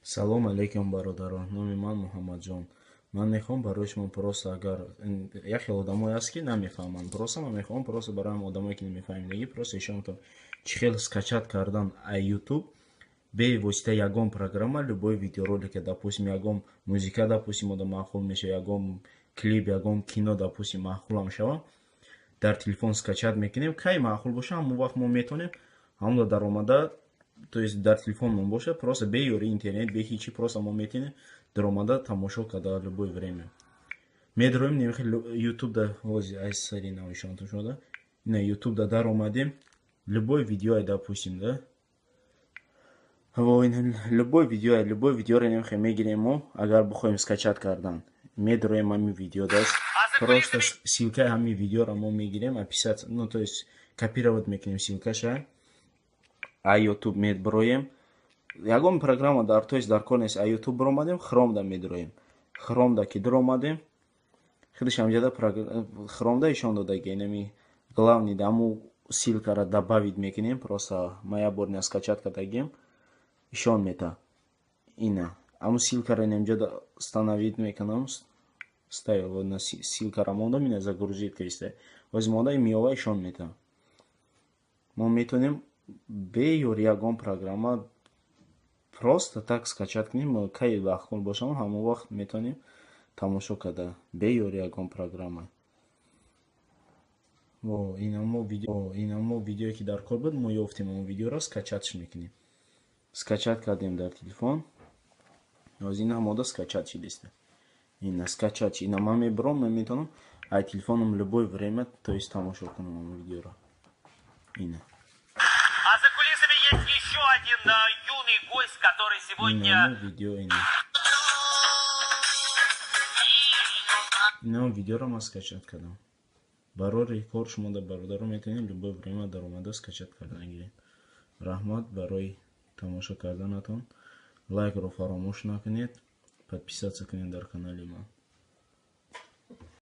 Салом алейкум, бародарон! Номи ман Муҳаммадҷон. Ман мехоҳам барои шумо просто, агар як хел одамое ҳаст, ки намефаҳманд, просто ман мехоҳам просто барои одамое, ки намефаҳмидагӣ, просто ишонатон чӣ хел скачать кардан а Ютуб бевосита ягон программа любой видеоролика, допустим, ягон музыка, допустим, одам маъқул мешава, ягон клип, ягон кино, допустим, маъқулам шава, дар телефон скачать мекунем. Кай маъқул боша, ҳамон вақт мо метавонем ҳамонро даромада, то есть дар телефонмон боша, просто бе ёри интернет, бе ҳичи, просто мо метавонем даромада тамошо карда любое время. Медроем немихел Ютуб да, ҳози ай сари навишонтон шуда, ина Ютуб да даромадем, любой видео, допустим, да, любой видео, любой видеоро немихел мегирем. Мо агар бихоҳем скачать кардан, медроем ҳамин видео даст, просто ссылкаи ҳамин видеоро мо мегирем, описать, ну, то есть копировать мекунем ссылкаша, а Ютуб медброем, ягон программа дар, то есть дар кор нест. А Ютуб биромадем, Хромда медроем. Хромда ки дуромадем, худаш ҳамҷода Хромда ишон додаги, инами главный да ҳаму ссылкара добавить мекунем. Просто ма як бор ина скачать кардагим, ишон мета. Ина ҳаму ссылкара инамҷода установить мекунам, ставил на ссылкара мондам, ина загрузить каиста. Ҳози монда миёва ишон мета. Мо метавонем бе ёри ягон программа просто так скачать кунем. Кай маъқул бошам, ҳамон вақт метавонем тамошо карда бе ёри ягон программа. Инамо видеое, ки дар кор буд, мо ёфтем, он видеоро скачатьш мекунем. Скачать кардем дар телефон, ҳозир ина ҳамода скачать шидиста. Ина скачать, ина ман мебаром, ман метавонам ай телефоном любое время, то есть тамошо кунам он видеоро. Ина. А за кулисами есть еще один юный гость, который сегодня. Ина видео, ина. Ина видеоро ман скачать кардам. Барори кор шумо да, бародаро, метавонед любое время даромада скачать кардан гиред. Раҳмат барои тамошо карданатон. Лайкро фаромӯш накунед, подписаться кунед дар канали ман.